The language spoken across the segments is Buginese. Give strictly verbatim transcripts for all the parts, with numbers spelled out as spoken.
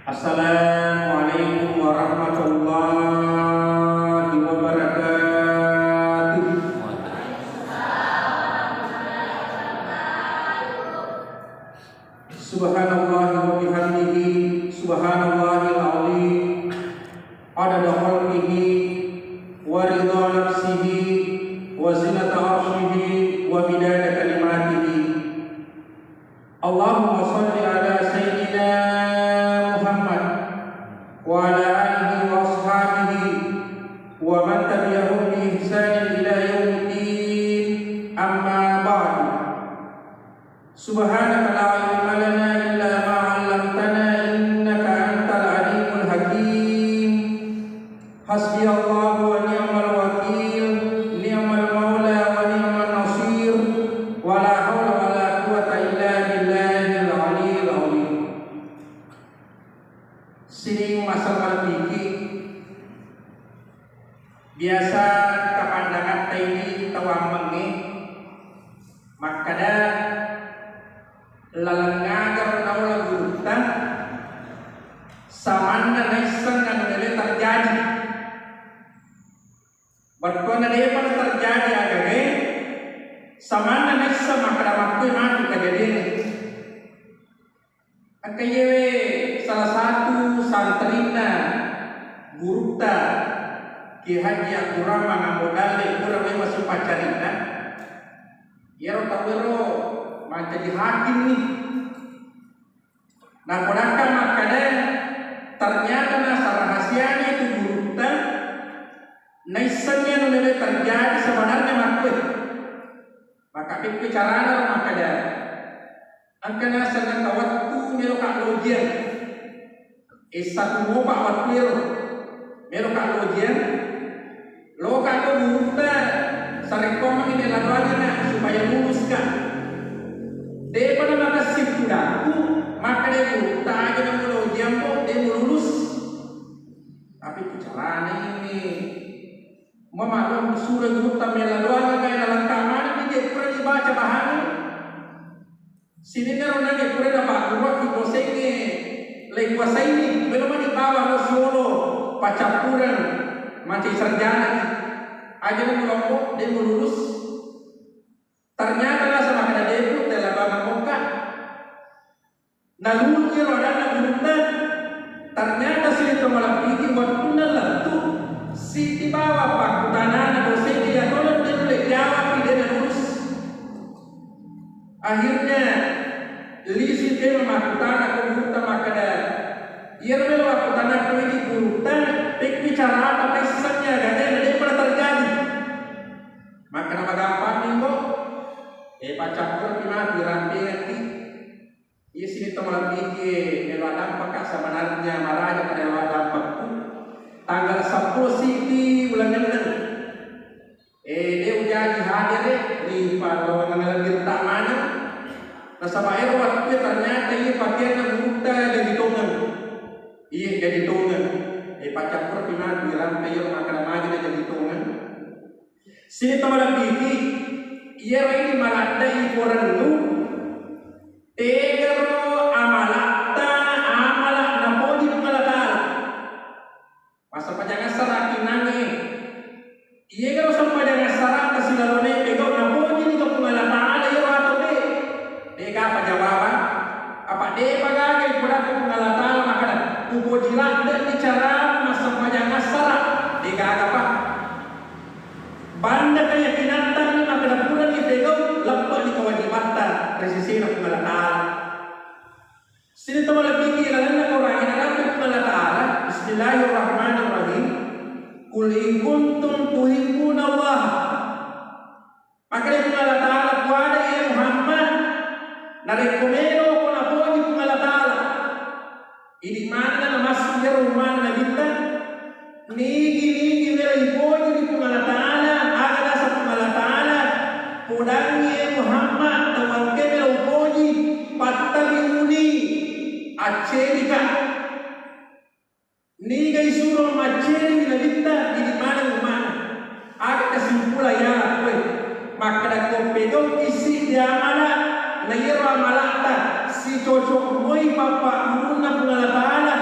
Assalamualaikum warahmatullahi wabarakatuh. Subhanallahi wa bihamdihi, subhanallahil azim, adada khalqihi, wa ridha nafsihi, wa zinata arshihi, wa midada kalimatihi. Allahumma shalli ala sayyidina Muhammad wa ala alihi wa ashabihi wa man tabi'ahum bi ihsanin ila yaumiddin, amma ba'du. Subhanaka la ilma lana illa ma 'allamtana innaka antal alimul hakim. Hasbiyallahu wa ni'mal wakil, ni'mal maula wa ni'man nasir, wa la haula wa la quwwata illa billahil aliyil azim. Sining masa malebbi'ki, biasa kapandangatta idi tau ammengnge makkada, laleng aga naola gurutta, samanna naisseng anu melo terjadi. Bettuanna depa terjadi agae, samanna naisseng makkada makkue matu kejadianna. Engka iyewe salah satu santrinna gurutta Kiai Haji Abdurrahman Ambo Dalle pura memang sipaccarita. Iyaro tauwero mancaji hakim ni. Napodakkang makkada, ternyata nasa rahasiana itu gurutta, naissengngi anu melo terjadi sebenarnya makkue. Maka pekko carana ro makkada, engka naseng engka wettu meloka lojiang. S satu mopa wettu ero meloka lojiang. Loka ko gurutta sarekkoammengngi melo doangana supaya luluska. Depa namakessing tudakku makkada gurutta aja namu lojiang ko de mululus. Tapi ku carana ini. Mama ro sura gurutta melo doang aga nalengka maneng ni je pura dibaca bahanna. Sininna ro nage pura napagguruakki dosengnge le kuasaini, melo mani bawa ro siolo paccappureng mancai sarjana ni. Aja ni mulompo de mululus. Ternyata nasaba makkada depu tella bawang mokka. Nalungi ro adanna gurutta, ternyata sining to malebbiki wettunna lettu, sitibawa pakkutanana dosenna iya tolong de nulle jawabki de nalulus. Akhirnya lisi de makkutana ko gurutta makkada, iyaro melo makkutana ko idi gurutta, pekki carata pessannya gade na de pernah terjadi. Makkada magampang ni, Mbok. Eh, paccappureng pi matu, irampengekki. Iya sining to malebbiki melo adampaka sebenarnya maraja pada melo adampakku. Tanggal seppulo siti uleng enneng. Eh, de ujaji hadere ri pallawang lebbi ta maneng. Nasaba ero wettu ternyata iya pakeanna gurutta jadi tongeng. Iya jadi tongeng. Eh, paccappureng pi matu, irampe iyaro makkada magi na jadi tongeng. Sining to malebbiki, iyaro idi maladde'i porennu, tegaro amalatta, amala napoji Puang Allah Taala. Massempajang assara' kinnangnge, iyegaro sempajang assara'ta silalona pegau napoji ni Puang Allah Taala iyaro atau de? De'gapa jawabang? Apa de'pa gaga ipodakka Puang Allah Taala makkada, upoji ladde'ni caramu massempajang assara'? De'gagapa. Banda keyakinantanni makkeda purani pegau, leppe'ni kewajibatta ri sesena Puang Allah Taala. Sining to malebbiki lalenna Qur'an, narampe Puang Allah Taala, Bismillahirrahmanirrahim. Qul in kuntum tuhibbunallaha. Makkeda Puang Allah Taala, puada ya Muhammad, narekko meloko napoji Puang Allah Taala. Idi manenna namassu iyaro ummana Nabitta, nigi-nigi melo ipoji ri Puang Allah Taala, aga naseng Puang Allah Taala, podangngi e Muhammad, tau engkae melo upoji, fattabi'uni, accerika. Niga isuro macceri Nabitta, idi maneng ummana. Aga kesimpulan iyala koe? Makkeda ko pegauki siddi amala, na iyaro amala'ta sicocok moi pappagurunna Puang Allah Ta'ala,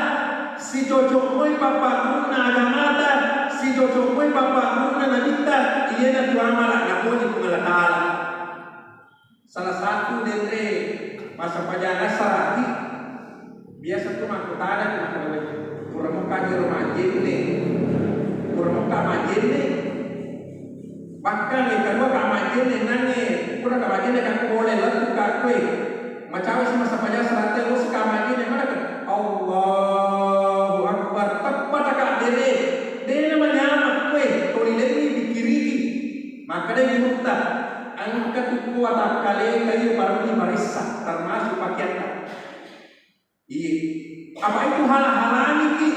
sicocok moi pappagurunna agamata, sicocok moi pappagurunna nabitta, iyanatu amala napoji Puang Allah Ta'ala. Salah satu denre massempajang assara'ki, biasa tu makkutana, pura mokka jero majjenne, pura mokka majjenne, bahkan yang kedua ka majjenne nange, pura ka majjenne ka pole lettu ka kue, macawa si massempajang assara'te, lo si ka majjenne mana ka, Allahu Akbar, teppata ka dere, dena manyama kue, toli lenni pikkiriki. Makkedai gurutta, engka tu ko watakkaleta iya parellu iparessa, termasuk pakeatta. Iye. Apa itu hala-halangiki,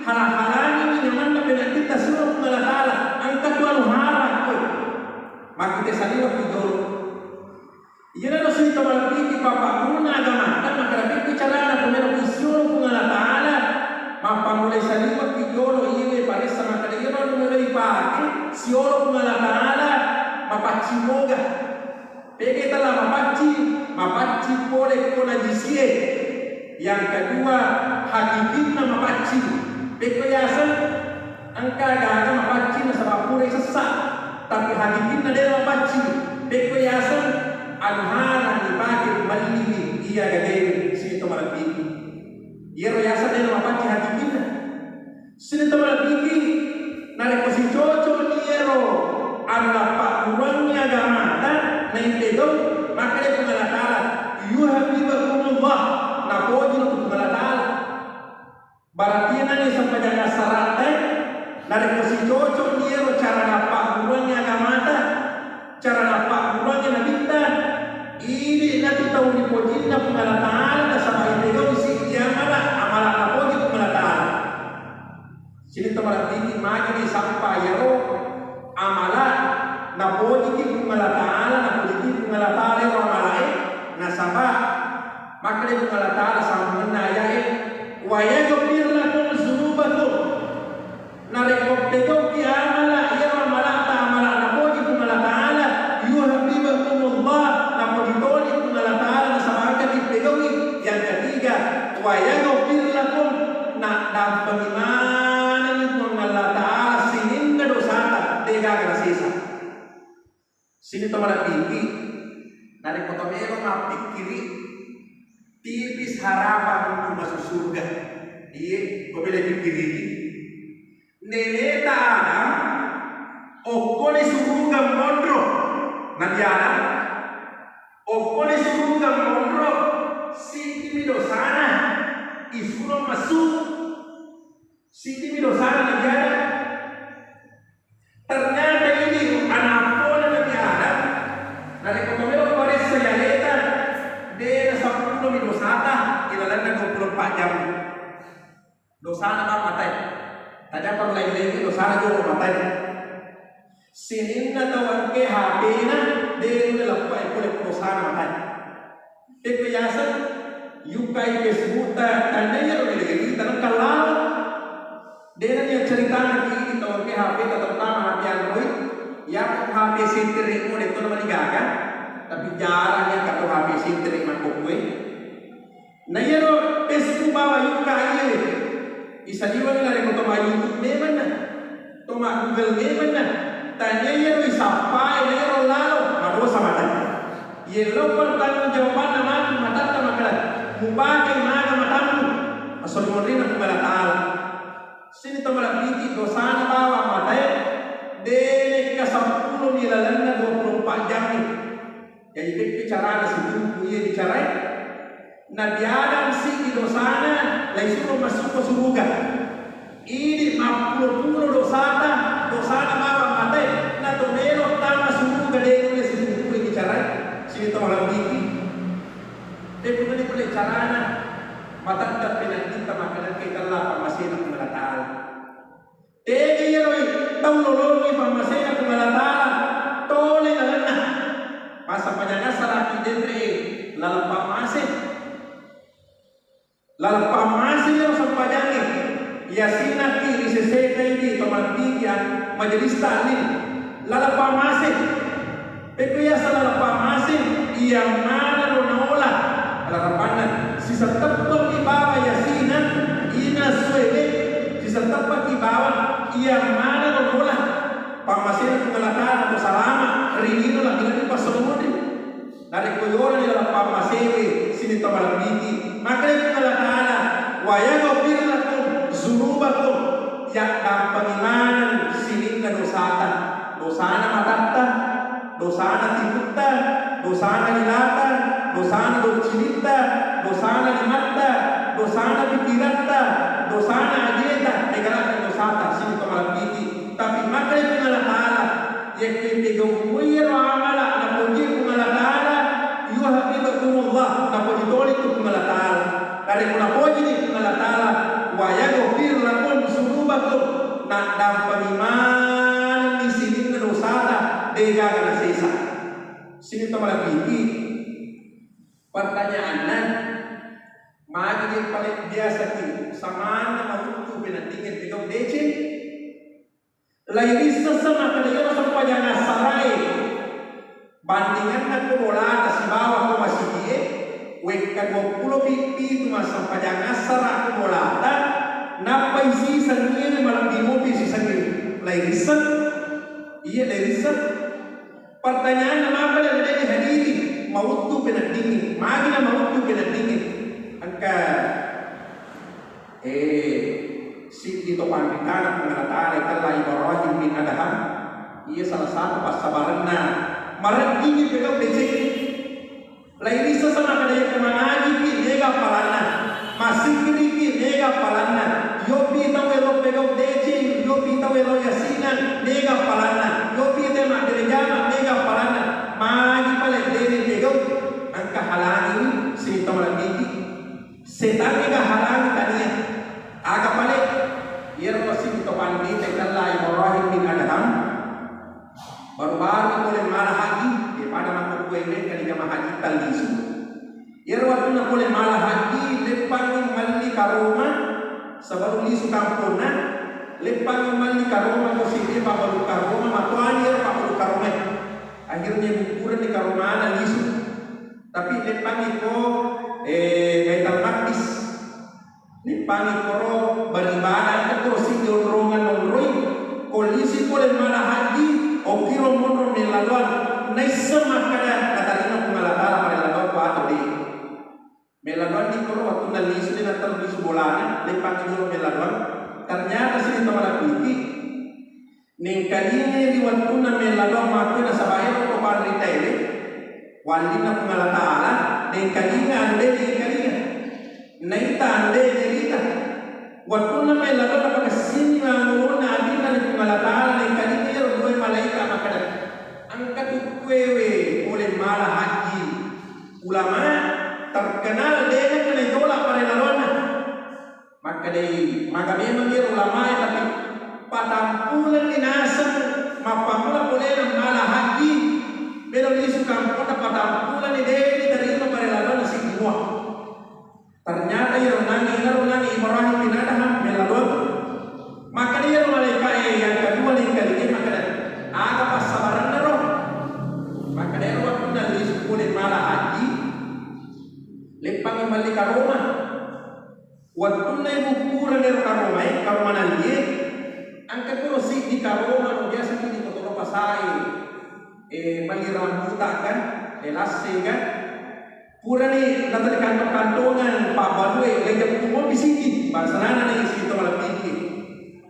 hala-halangi nyamanna penyakkitta siolo Puang Allah Ta'ala, engka tu anu haram koe. Makkite saliweng ki jolo. Iyanaro sininna to malebbiki pappagurunna agamata, makkeda pekko carana ko melo ki siolo Puang Allah Ta'ala, mappammulai saliweng ki jolo, iyawe paressa makkeda iyaro anu melo ipake siolo Puang Allah Ta'ala, mapaccing moga. Pekko tella mapaccing, mapaccing pole ko najisie. Yang kedua, hakikinna mapaccing. Pekko yaseng engka gaga mapaccing nasaba purai sessa, tapi hakikinna dena mapaccing. Pekko yaseng anu haram ipake malliwi iya gagae sininna to malebbiki. Iyaro yaseng dena mapaccing hakikinna. Sininna to malebbiki, narekko sicoconi iyaro anu nappagguruangngi agamata, naipegau, makkeda Puang Allah Ta'ala, "Yuhibbukumullah," napojiro tu Puang Allah Ta'ala. Berarti nangi sempajang assara'ta, narekko sicoconi iyaro cara nappagguruangngi agamata, cara nappagguruangngi nabitta, idi natu tau ripojinna Puang Allah Ta'ala, nasaba ipegau siddi amala, amala napoji Puang Allah Ta'ala. Sininna to malebbiki, magi ni sappa iyaro amala napojiki Puang Allah Ta'ala, napojiki Puang Allah Ta'ala ero amalae, nasaba makkeda Puang Allah Ta'ala sambunganna ayae, "Wa yaghfir lakum dzunubakum." Narekko pegauki amala, iyaro amalatta amala napoji Puang Allah Ta'ala, "Yuhibbukumullah," napoji toni Puang Allah Ta'ala, nasaba engka tipegaui. Yang ketiga, "Wa yaghfir lakum," naddampengi manenni Puang Allah Ta'ala sininna dosata, degaga nasesa. Sininna to malebbiki, narekko to melo mappikkiri, tipis harapan untuk masuk surga. Iye, ko bela pikkiriki. Neneta Adam okkoni suruga monro. Nabi Adam okkoni suruga monro, siddimi dosana, isuro masuk. Siddimi dosana Nabi Adam. Ternyata ini anak pole Nabi Adam, narekko to melo paressa yaleta, dena seppulo mi dosata ilalenna dua puluh empat jam. Dosana bang matai. Taja perlain-laingi dosana jolo matai. Sininna tau engke H P-na, de nulle leppai pole dosana matai. Pekko yaseng yukkai Facebook-ta, tania iyaro ri lari tanengka lalo. Dena nia ceritana ki idi tau engke H P-ta, terutama H P Android. Yako H P sentri mo de to namaligaga. Tapi jarang ya kato H P sentri makkokkoe. Na iyaro Facebook bawang yukka iye, isaliwengngi narekko to ma YouTube memenna, to ma Google memenna, tania iyaro isappae na iyaro lalo, madosa mata. Iye lo pertanggung jawabanna matu matatta makkeda, mupakai maga matammu, asoli monrinna Puang Allah Ta'ala. Sininna to malebbiki dosana bawang matae, de nekka seppulo mi lalenna dua puluh empat jam ni. Jaji, pekko carana situngku iya bicarai? Nabi Adam siddi dosana, laisuro massuko suruga. Idi mappulo-pulo dosata, dosana bawang matae, na to melo tama suruga de nulle situngku iya bicarai. Sininna to malebbiki. Pekko mani pole carana matedde penantitta makkedakkai tella pammasena Puang Allah Ta'ala. Tega iyaro tau lolongi pammasena Puang Allah Ta'ala tole lalenna. Massempajang assara'ki denre laleng pammase. Laleng pammase iyaro sempajangnge. Iya sinnakki ri seseta idi to malebbiki majelis taklim. Laleng pammase. Pekko yaseng laleng pammase, iya manenro naola. Alarapanna, sisetteppengmi Suwede, sisetteppaki bawang iya maneng bola pammasena Puang Allah Ta'ala atau salama ri lino lebbi-lebbi passalamuri. Narekko yolani dalam pammasewe sining to malebbiki, makkedai Puang Allah Ta'ala, "Wa yaghfir lakum dzunubakum," yaddampengi maneng sininna dosata, dosana matatta, dosana tikutta, dosana lilata, dosana doccilitta, dosana limatta, dosana pikiratta, dosana ajeta, degalakka dosata sining to malebbiki. Tapi makkedai Puang Allah Ta'ala, yakko ipegau muiero amala napoji Puang Allah Ta'ala, yuhibbukumullah, napoji toni tu Puang Allah Ta'ala. Narekko napojini Puang Allah Ta'ala, wa yaghfir lakum dzunubakum, naddampengi manenni sininna dosata degaga nasesa. Sining to malebbiki, pertanyaanna, magi je pale biasa ki samanna mawuttu peneddingnge pegau deceng? Lairisseng makkeda iyaro sempajang assarae bandinganna ko bolata sibawa ko masigie, wekka duappulo pi pitu massempajang assara ko bolata, nappai siseng iye malebbi mopi siseng iye. Lairisseng? Iya, lairisseng. Pertanyaanna, mapa na de'ni hadiri mawuttu peneddingnge? Magi na mawuttu peneddingnge? Engka, eh, siddi to panritana Puang Allah Ta'ala itella Ibrahim bin Adham. Iya salah satu passabarenna mareddingngi pegau deceng. Lairisseng makkeda yakko mangajiki mega appalanna, massikkiriki mega appalanna, yobbi tau elo pegau deceng, yobbi tau elo yasinang mega appalanna, yobbi te mabbere jama mega appalanna, magi pale de'ni pegau, engka halangiwi sining to malebbiki. Setangnge ga halangi tania. Aga pale? Iyaro sining to panrita itella Ibrahim bin Adham. Baru-baru pole mala haji, de pada makkukkuae mekka ni jamaah haji tallisu. Iyaro wettunna pole mala haji, leppangngi melli karoma sebelum lisu kamponna, leppangngi melli karoma ko siddi pabbalu karoma, matoani iyaro pabbalu karomae. Akhirnya bukkurenni karomana lisu. Tapi leppangngi ko, eh, Baitul Maqdis. Leppangngi koro beribadah, engka koro siddi onrongan onroi, ko lisi pole mala haji, okkiro monro mella doang, naisseng makkeda natarima Puang Allah Ta'ala marella doang ko atau de. Mella doang ni koro wettunna lisu de natteru lisu bolana, leppangngi jolo mella doang. Ternyata sining to malebbiki, nengkalingai ri wettunna mella doang makkue nasaba ero to panritaewe, wallinna Puang Allah Ta'ala, nengkalinga ande nengkalinga. Naita ande naita. Wettunna mella doang napakessini mangolona adinna ri Puang Allah Ta'ala, nengkalinga ero dua malaika makkeda, engka tukkuewe pole mala haji. Ulama terkenal de nakenna itolak parellalonna. Makkedai, maga memang iyaro ulamae, tapi patampuleng ni naseng mappammula polena mala haji, melo lisu kamponna, patampuleng ni de' ni tarima parellalona siddi mua. Ternyata iyaro nangi, iyaro nangi Ibrahim bin Adham mella doang. Makkeda iyaro malaika'e yang kedua nengkalinga makkeda, aga passabarenna ro? Makkeda iyaro wettunna lisu pole mala haji, leppangngi melli karoma. Wettunna ibukkureng ero karomae, karoma nallie, engka koro siddi karoma no biasa kini ko tolo pasae, eh, melli rambutan kan, eh, lasse kan. Purani natali kantong-kantongan pabbalue, lejeppu mopi siddi, bangsanana ni sining to malebbiki.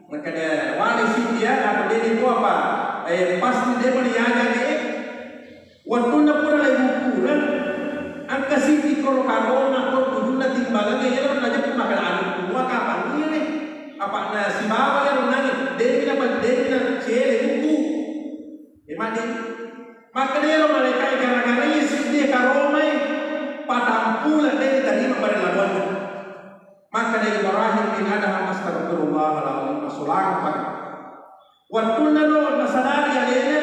Makkeda wale siddi ya, atau deni to apa, eh, pasti de' mani yaga de'. Wettunna pura leibukkureng, engka siddi koro karoma ko tujunna timbangengnge, iyaro najeppu makkeda, anu, mua kapang iya ne? Apa'na sibawa iyaro nangi, de'mi napa-, de'mi nacele bukku. E, made. Makkeda iyaro malaika'e, gara-gara iya siddi karomai, patampuleng de' ditarima parellalonna. Makkeda Ibrahim bin Adham, "Astagfirullahaladzim, masolang pada." Wettunna ro nasadari alena,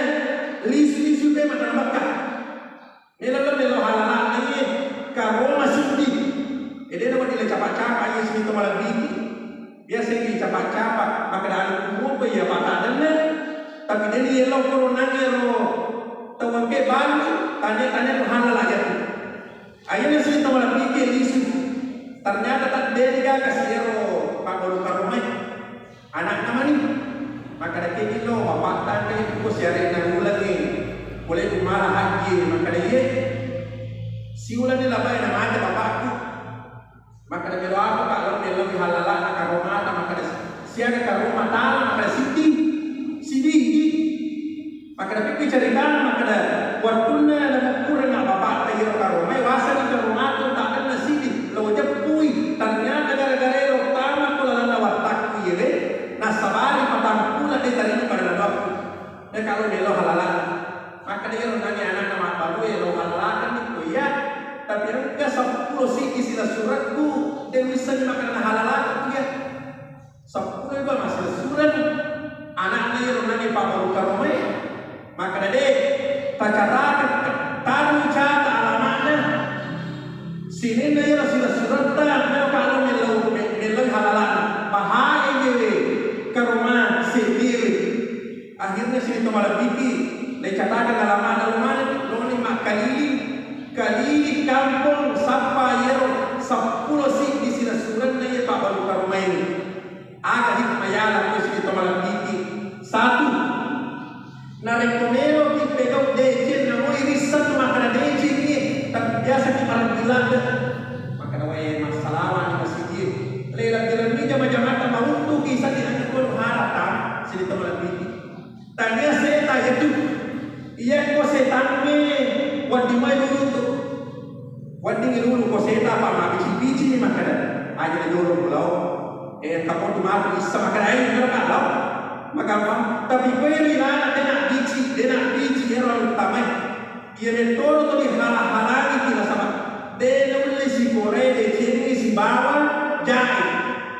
lisu-lisu te mata Mekka. Melo melo halala ni karoma siddi. Edena wadi le capa-capa iya sining to malebbiki. Biasa ki capa-capa, makkeda anu kumupa iya pata denne. Tapi deni yelo koro nangero tawangke bali, tane-tane halala jatu. Akhirnya sining to malebbiki lisu. Ternyata tak deni gaga si ero pabbalu karomai. Anakna mani. Makkeda, "Kegi lo, bapakta engka iko siare'na ulengnge. Pole ku mala hajji." Makkeda, "Iye." "Siulenni labae namate bapakku." Makkeda, "Melo apa, Kak, lo meloi hallala'na karomata?" Makkeda, "Siaga karomata?" Makkeda, "Siddi, siddi." Makkeda, "Pekko caritana?" Makkeda, "Wettunna namukkurengnga bapakta iyaro karomai, wasani karomata taddenna siddi, lo jeppui. Ternyata gara-gara ero tama ko lalenna wattakku iyewe, nassabari patang pula de tarima pada ladoakku. De kalo melo halala." Makkeda, "Iyaro nangi anakna mabbalu e lo halalakenni ko iya, tapi engka seppulo siddi silessurekku, de wissenni makkeda nahalalakekku iya." Seppulo dua masselessureng anakna iyaro nangi pabbalu karomai. Makkeda, "De, tacatakeng, taru cata alama'na. Sininna iyaro silessuretta, melo kalo mellau, me-, melloi halalana. Bahaya iyewe karoma seddiwe." Akhirnya sininna to malebbiki, naicatakeng alama'na, lo manenni, loni makkaliling, kaliling kampong, sappa iyaro seppulo siddi silessurenna iya pabbalu karomai. Aga hikmah yala ko sininna to malebbiki? Satu, narekko meloki pegau deceng, namoi risseng makkeda deceng iye, tapi biasaki malebbi ladde. Makkeda, "Wae, massalawa ni masigi. Le, lebbi-lebbi jama-jamata mauntuki sadi anakku harata." Sininna to malebbiki. Tania seta itu. Iya ko setangnge wedding mai lulu tu. Wedding lulu ko seta apa mabici-bici ni makkeda. Aja na jolo pulau. Eh, kapo tu matu issa makkeda, "Ai, kira kalau." Magampang. Tapi ko iya lilana dena bici, dena bici ero tamai. Iya metoro to dihalang-halangi ki nasaba de naulle sikorai decengnge sibawa jae.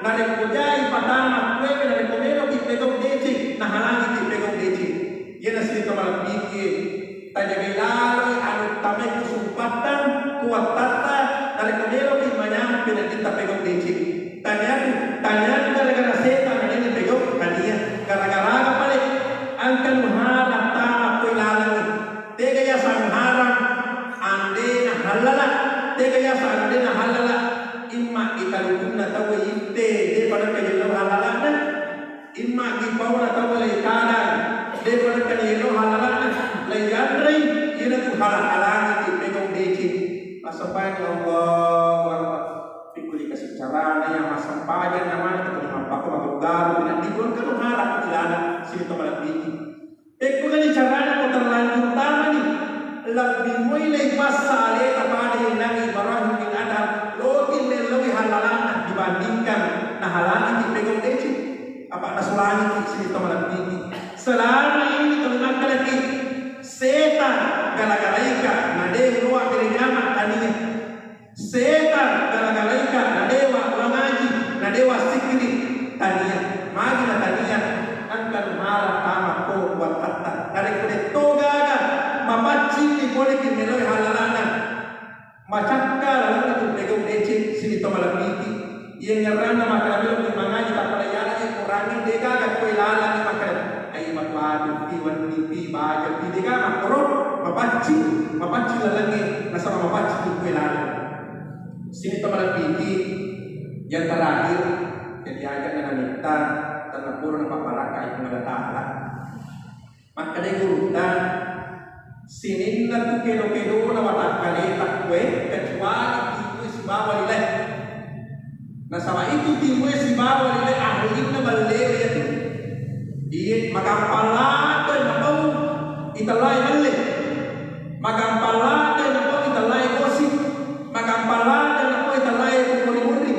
Narekko jae patama kuewe, narekko meloki pegau deceng, nahalangi ki pegau deceng. Iyana sininna to malebbiki, tajagai laloi anu tamai kusumpatta, kuwattatta, narekko meloki manyampe na ditta pegau deceng. Taniatu, taniatu gara-gara setang na deni pegau, tania. Gara-gara aga pale, engka nuharang tama koi lalengnge. Tega yaseng harang, andena hallala. Tega yaseng andena hallala, imma ikalukunna tauwe itte, depa nengka yello hallalana. Imma gipauna tauwe lai kadang, depa nengka yello hallalana, lai yanrei, iyanatu hala-halangi ki pegau deceng. Massempajang, Allahu Akbar. Pikkuli kasi carana iya massempajang namana kita di mappakko matu garu, pinaddi gol kan harang ilana, sininna to malebbiki. Pekko gani carana ko terlanjur tamani, lebbi moi leipassa aleta pada yennangi Ibrahim bin Adham, loti mellowi halalana dibandingkan nahalangi ki pegau deceng. Apa nasulangiki sininna to malebbiki. Selama ini tuli makkedaki, setang gara-garaika, na de uloa bere nyama tania. Setang gara-garaika, na dewa ulangaji, na dewa sikkiri, tania. Magi na tania, engka nuharang tama ko wattatta. Narekko de to gaga, mapaccinni pole ki meloi halalana. Macakka lalenna tu pegau deceng, sininna to malebbiki. Iya ngerranna makkeda melo ki mangaji, tappala yala e Qurangnge, de gaga koi lalengnge makkeda, ai matu adu pi, wenni pi, baja pi, de gaga makkoro, mapaccing, mapaccing lalengnge, nasaba mapaccing tu koi laleng. Sininna to malebbiki, yang terakhir, jadi aja nana minta, tenna pura na pabbarakkai Puang Allah Ta'ala. Makkedai gurutta, sininna tu kedo-kedona watakkaleta kue, kecuali timue sibawa lile. Nasaba itu timue sibawa lile ahlinna ballewe iyatu. Iye, magampang ladde napau itellai balle. Magampang ladde napau itellai gosip. Magampang ladde napau itellai kumuri-muri.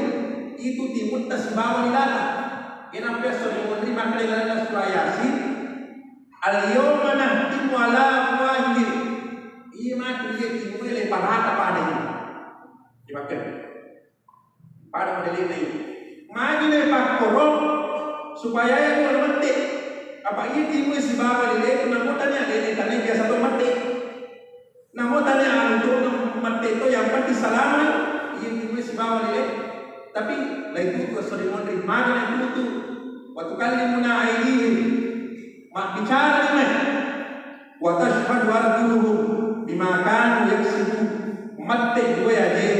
Itu timutta sibawa lilata. Inappa esso ri munri makkeda lalenna Surah Yasin, "Al-yawma nakhtimu ala afwahihim." Iya matu iya timue le parata pada ini. Dipakai. Pada model ini. Magi le pakkoro supaya iya mette. Apa iya timue sibawa lile itu namo tania lele tania biasa to mette. Namo tania anu to, mette to, yang penting salama, iya timue sibawa lile. Tapi laitutu esso ri munri, magi naitutu? Wa tukallimuna aidihim, mabbicara ni mai. Wa tashhadu arjuluhum bima kanu yaksibun, mette dua aje.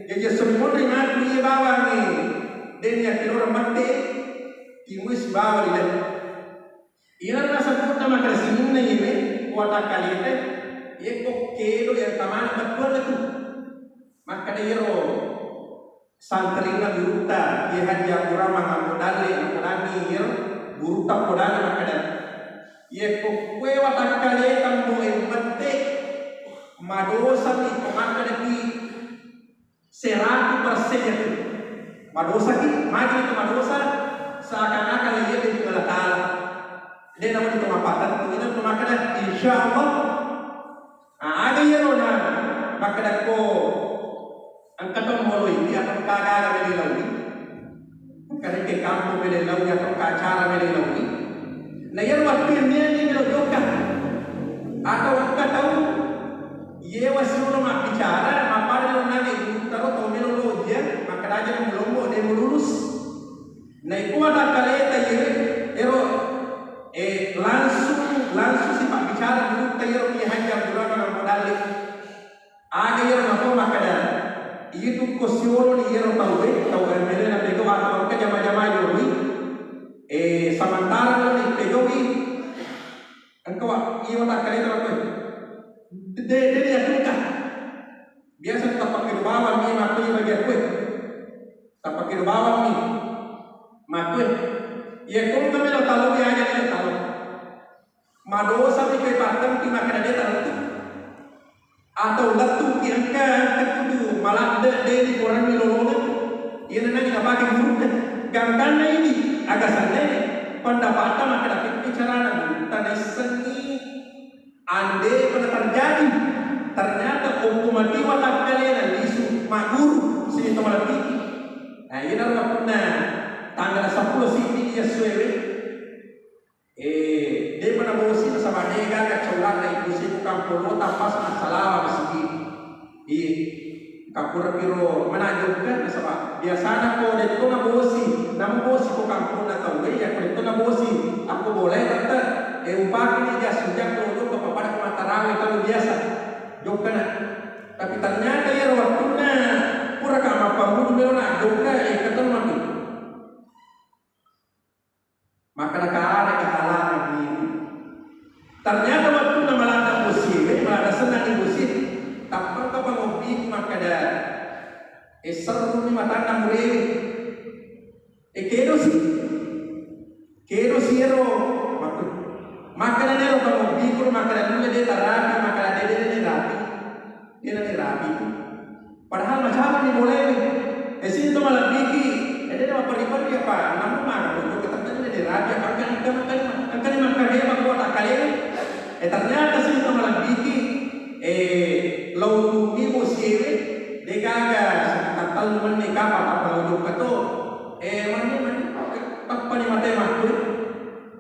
Jadi esso ri munri matu iya bawangnge, deni akilorang sibawa ri lino. Iyaro nasabunna makkeda sininna iyewe, ko watakkaleta, iyekko kedo iya tamana bettuanna tu. Makkeda iyaro santrinna gurutta, Kiai Haji Abdurrahman Ambo Dalle, napodangngi iyaro gurutta podanna makkeda, iyekko kue watakkaleta mboe mette, madosami ko makkedaki seratu persen itu. Madosaki, magi itu madosa, seakan-akan iya itu Allah Ta'ala. Dia namun itu mapatan, itu makkeda, insya Allah. Ah, aga iyaro na makkeda ko engka to moloi, iya to kaga-aga mele laui. Engka rekeng kampong mele laui, atau engka acara mele laui. Na iyaro wettu niani melo jokka. Atau engka tau iyewa siolo mabbicara, mappada lo nage guru taro tau melo lojia, makkeda aja lo lombo de lulus. Na iko watakkaleta iye, ero, eh, langsung, langsung sipabbicara gurutta iyaro Kiai Haji Abdurrahman Ambo Dalle. Aga iyaro napau makkeda, iya tu ko sioloni iyaro tauwe, tau M L A napegau atau engka jama-jama yoloi, eh, samantara lo ni pegaui, engka wa, iya watakkaleta makkue. De, de, de, iya tu engka. Biasa tapakkedo bawang mi makkue bagi akue. Tapakkedo bawang mi makkue. Iya ko engka melo tau ya, aja melo tau. Madosa mi koe pattempi makkeda de talettu. Atau lettuki engka, engka kudu maladde de diporangi lolongeng. Iya nenang napake gurutta. Gangkanna ini aga sanne pendapatta makkeda peppi carana gurutta naissengi ande pernah terjadi. Ternyata okko mati watakkalena lisu magguru sini to malebbiki. Nah, iya naro waktunna tanggal seppulo siddi iya suewe. Eh, depa nabosi nasaba de gaga caulanna ibosi ko kampong lo tappas massalawa masigi. Iye, kapura piro mana jokka nasaba biasana ko de to nabosi, namu bosi ko kampong na tau ya ko de to nabosi, aku boleh tante, eh, upaki ni jas hujan ko jokka papada ko matarawe tau biasa. Jokka na. Tapi ternyata ya waktunna pura ka mappamudu melo na jokka, eh, ketemu mati. Makkeda kareka alana diri. Ternyata wettunna malada bosiewe, malada sennangngi bosie, tappakka pangobbiku makkeda, eh, serruni matanna murewe. Eh, kedosi. Kedosi ero, makku-, makkeda nero pangobbiku, makkeda nulle de tarapi, makkeda de, de, de, de rapi. Dena dirapi. Padahal macamani bolewe. Eh, sinto malebbiki. Eh, dena mapperri-perri apa? Namu maka untuk ketemu dena dirapi apa? Kan, kan, kan, kan, kan, kan, kan, kan, Eh, ternyata sinto malebbiki. Eh, lau mi bosiewe. Degaga sekitar tellu menni kapang apa untuk keto. Eh, mani, mani, tappani mate makku.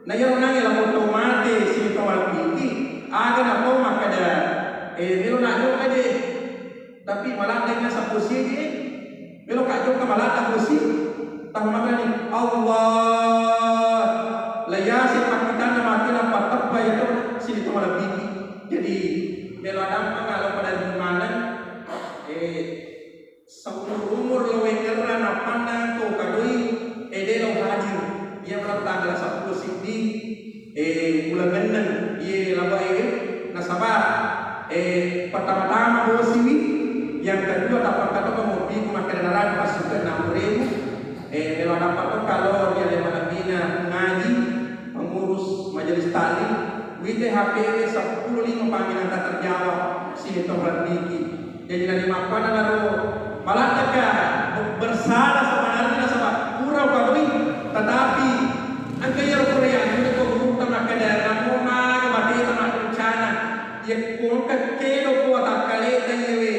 Na iyaro nange lako to mate sining to malebbiki, aga napau makkeda, eh, melo na jokka je. Tapi maladde naseng bosi je. Melo ka jokka maladde bosi. Tau makkani, Allah, la yasir pakkitanna mate nappa teppa iya to sining to malebbiki. Jadi, melo adampeng alo pada di mana, eh, Saumur-umur lo wengerra nappanna to kadoi, eh, de lo hadir. Iya berarti tanggal seppulo siddi, eh, bulan enneng, iye labae, nasaba, eh, pertama-tama bosiwi, yang kedua tapakka to mopiku makkeda narani pasukan namuremu, eh, melo dapat to kalau dia le malebina ngaji, pengurus majelis taklim, wite H P W seppulo lima panggilan tak terjawab, sini to malebbiki. Jadi, narimappana naro maladdeka be-, bersalah sebenarnya nasaba pura upadoi, tetapi engka iyaro pura yangkuni ko gurutta makkeda, namo maga bateta maddencana, yakko engka kedo ko watakkaleta iyewe,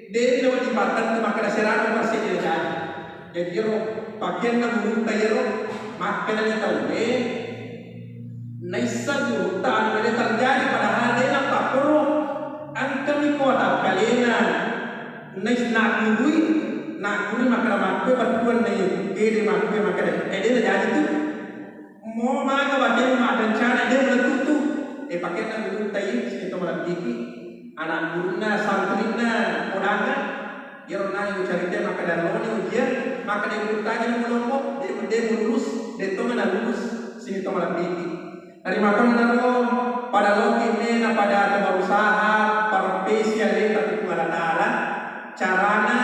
de'ni nawedding pattentu makkeda seratu persen jadi. Jadi, iyaro pakeanna gurutta iyaro makkedani tauwe, naisseng gurutta anu de terjadi, padahal de nappakkoro. Engkami ko watakkalena nais-, naggurui, naggurui makkeda makkue battuanna iye, kede makkue makkeda, eh, de najaji tu. Mo maga batemu maddencana, de lettu tu. Eh, pakeanna gurutta iye, sining to malebbiki, anak gurunna, santrinna, podanna. Iyaro nani ucaritai makkeda loni ujian, Maka de' muttaji na mulompo, de' de' mululus, de' tongeng nalulus, sini to malebbiki. Narimakonnaro pada loki mena pada berusaha parpesi aleta ri Puang Allah Ta'ala, carana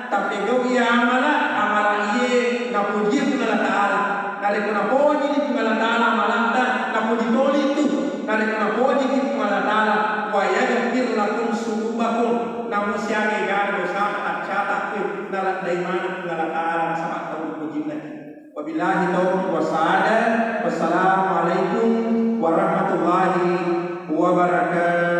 tapegau'i amala, amala iye napoji Puang Allah Ta'ala. Narekko napoji ni Puang Allah Ta'ala amalanta, napoji toli tu. Narekko napoji ki Puang Allah Ta'ala, wa yaghfir lakum dzunubakum, namu siaga egana dosa taccata ku naladdai maneng Puang Allah Ta'ala nasaba tau pojinna. Wabillahi taufiq wassaada. Wassalamualaikum warahmatullahi wabarakatuh.